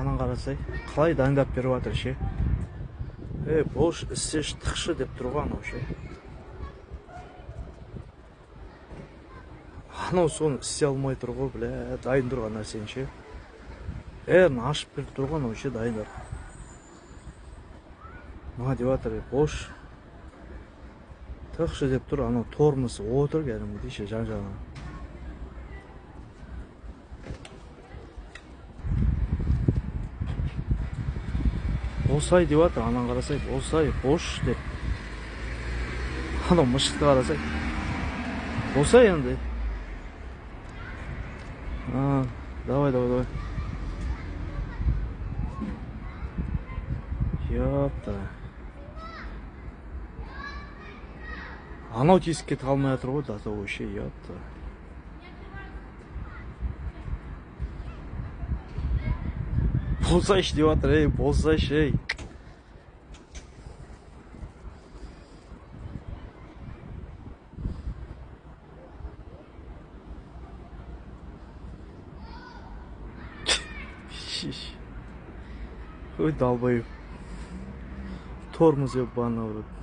Анан қарасай, қалай дайындап беріп жатыр ше. Ей, бош, істеші, тықшы деп тұр ғой анау ше. Анау соны істей алмай тұр ғой, бля, дайын тұрған нәрсені ше. Бәрін ашып беріп тұр ғой анау ше, дайындап. Мына деп жатыр, бош, тықшы деп тұр, анау тормоз отыр кәдімгідей ше, жан-жағына. Болсай деп жатыр, анан қарасай, болсай, бош деп. Анау мышықты қарасай. Болсай енді. А, давай, давай, давай. Ёпта. Анау тесікке тыға алмай жатыр ғой, до того ше, ёпта. Болсайшы деп жатыр, ей, болсайшы, ей. Ой, долбоеб. Тормоз ебаный в рот.